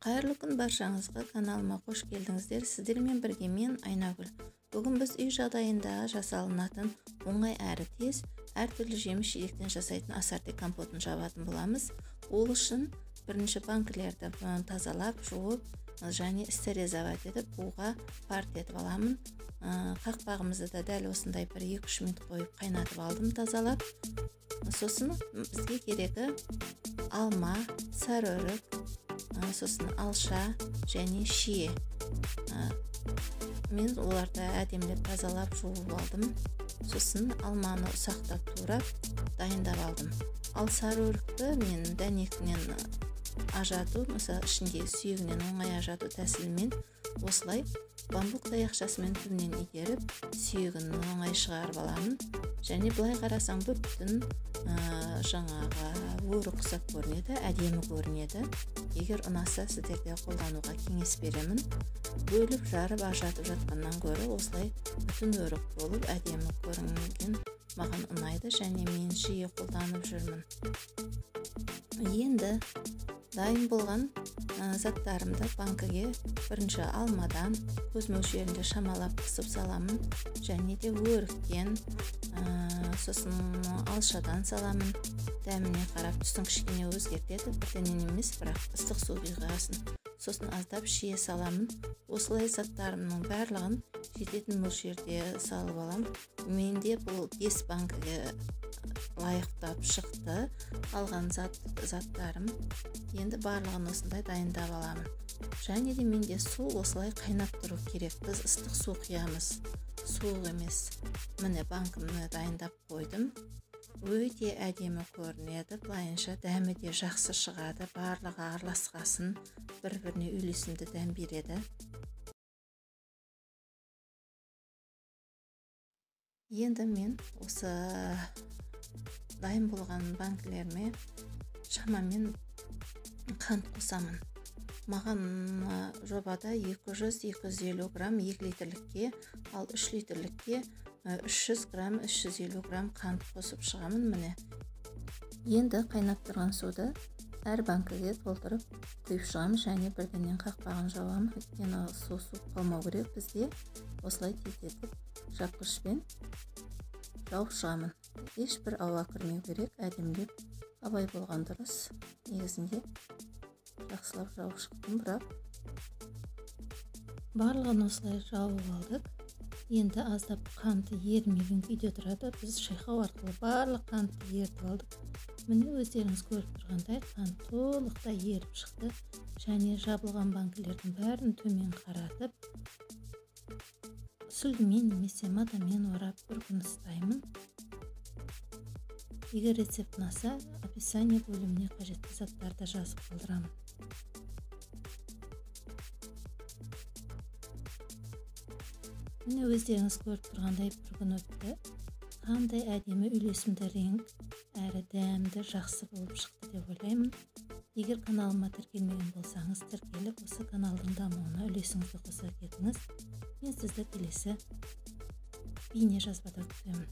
Қайырлы күн баршаңызға, каналыма қош келдіңіздер. Сіздермен бірге мен Айнагүл. Бүгін біз үй жағдайында жасалынатын оңай әрі тез әртүрлі жеміс жидектен жасайтын ассорти компотын жабатын боламыз. Ол үшін бірінші банкілерді тазалап, жуып және стерилизовать етіп, буға парт етіп аламын. Қақпағымызды да дәл осындай бір 2-3 минут қойып қайнатып алдым тазалап. Сосын бізге керегі алма, сары өрік, сосын алша және шие. Мен оларды әдемілеп тазалап жуып алдым. Сосын алманы ұсақтап турап дайындап алдым. Ал сары өрікті мен дәнегінен ажырату, мысалы ішіндегі сүйегінен оңай ажырату тәсілімен осылай бамбук таяқшасымен түбінен итеріп, сүйегін оңай шығарып аламын. Және былай қарасаң бүтін жаңағы өрік ұқсап көрінеді, әдемі көрінеді. Егер ұнаса, сіздерде қолдануға кеңес беремін. Бөліп, жарып, ажыратып жатқаннан гөрі осылай бүтін өрік болып әдемі көрінген маған ұнайды және мен жиі қолданып жүрмін. Енді дайын болған заттарымды банкіге бірінші алмадан көз мөлшерінде шамалап қысып саламын, және де өріктен, сосын алшадан саламын. Дәміне қарап түсін кішкене өзгертеді, бірденен емес, бірақ ыстық су құйғасын. Сосын аздап шие саламын. Осылай заттарымның барлығын жететін мөлшерде салып аламын. Менде бұл 5 банкіге лайықтап шықты алған заттарым. Енді барлығын осындай дайындап аламын. Және де менде су осылай қайнап тұру керек. Біз ыстық су құямыз, суық емес. Міне банкімді дайындап қойдым. Өте әдемі көрінеді. Былайынша дәмі де жақсы шығады. Барлығы араласқасын бір-біріне үйлесімді дәм береді. Енді мен осы дайын болған банкілеріме шамамен қант қосамын. Маған жобада 200-250 грамм 2 литрлікке, ал 3 литрлікке 300 грамм, 350 грамм қант қосып шығамын. Міне. Енді қайнап тұрған суды әр банкіге толтырып құйып шығамын және бірденен қақпағын жабамын. Өйткені су суып қалмау керек бізде. Осылай тездетіп жапқышпен жауып шығамын. Ешбір ауа кірмеу керек, әдемілеп абай болған дұрыс. Негізінде жақсылап жауып шықтым, бірақ барлығын осылай жауып алдық. Енді аздап қанты ерімеген күйде тұрады. Біз шайқау арқылы барлық қантты ерітіп алдық. Міне өздеріңіз көріп тұрғандай қант толықтай еріп шықты. Және жабылған банкілердің бәрін төмен қаратып, сүлгімен немесе матамен орап бір күн ұстаймын. Егер рецепт ұнаса, описание бөліміне қажетті заттарды жазып қалдырамын. Міне өздеріңіз көріп тұрғандай бір күн өтті. Қандай әдемі үйлесімді реңк, әрі дәмді жақсы болып шықты деп ойлаймын. Егер каналыма тіркелмеген болсаңыз, тіркеліп осы каналдың дамуына үлесіңізді қоса кетіңіз. Мен сізді келесі бейне жазбада күтемін.